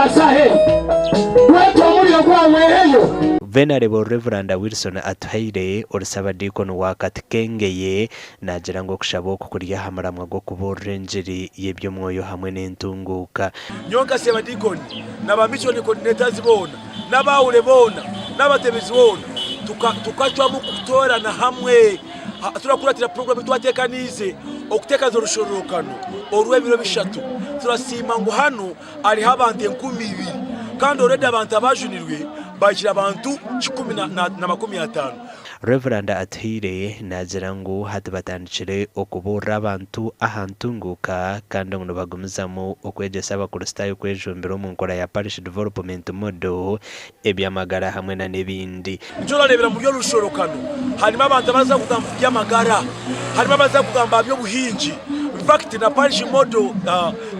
aha shaaha egi. Gwete omuriro gwawe weeheyo. Venerable Rev. Wilson Atuhaire, ori Ssabadiikoni wa Katikengeye, naagira ngu okushaba oku kuri aha muramwa gw'okubuurira engiri y'eby'omwoyo hamwe n'entunguuka. Nyowe nka Ssabadiikoni na ba Mission Coordinators boona n'abaawule boona n'abatebezi boona tukacwamu kutoorana hamwe turakuratira puroguramu ei twateekaniize okuteekaniza orushororokano orw'ebiro bishatu. Turasiima ngu hanu hariho abantu 2000 kandi already abantu abajunirwe bahikire abantu 150. Rev. Atuhaire naagira ngu hati batandikire okubuurira abantu aha ntunguuka kandi ngu nibagumizamu okwegyesa abakristaayo kwejumbira omu nkora ya Parish Development Model, eby'amagara hamwe na n'ebindi. Nikyo orareebera omuri oru rushorokano harimu abantu abaza kugamba aha by'amagara, harimu abaza kugamba aha by'obuhingi, infact na Parish Model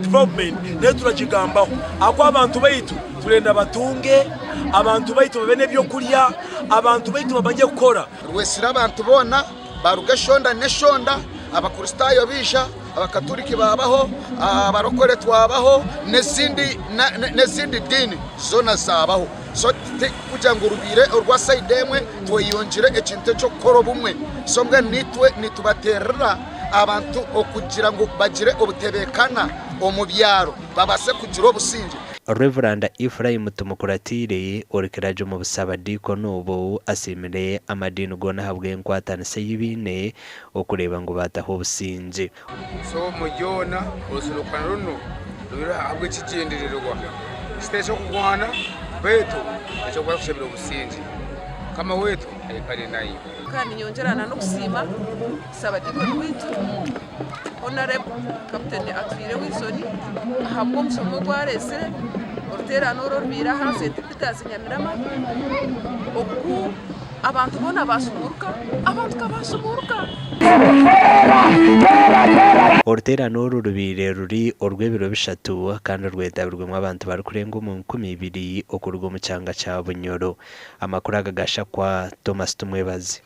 Development nayo turagigambaho ahakuba abantu baitu turenda batunge, abantu baitu babe n'ebyokurya, abantu baitu bamanye kukora. Rwetsire abantu boona baruga eshonda n'eshonda, Abakristaayo baija, Abakaturiki baabaho, Abarokore twabaho, n'ezindi diini zoona zaabaho. So tikugira ngu rubaire orwa sayidi emwe, tweyongire ekintu eky'okukora obumwe. So mbwenu naitwe nitubateerera abantu okugira ngu bagire obutebeekana omu byaro babaase kugira obusingye. Rev. Ephraim Tumukuratiire, orikiragye omu busabadiikoni obu, asiimire amadiini goona ahabw'enkwatanisa ei baine okureeba ngu baataho obusingye. So muryona orusorrokano runu ruri ahabw'ekigyendererwa kitari ky'okurwana baitu eky'okubaasa kushabira obusingye. Mukama waitu aikare naiwe. Kandi ninyongyera na n'okusiima Ssabadiikoni waitu Honarebo Kaputeni Atuhaire Wilson ahabw'omushomo ogu areetsire, oruteerane oru orubaire aha St Peters Nyamirama, oku abantu boona baashubuuruka, abantu ka baashubuuruka! Oruteerane oru rubaire ruri orw'ebiro bishatu kandi rwetabirwemu abantu barikurenga omu 2000 okuruga omu kyanga kya Bunyoro. Amakuru aga gashakwa Thomas Tumwebaze.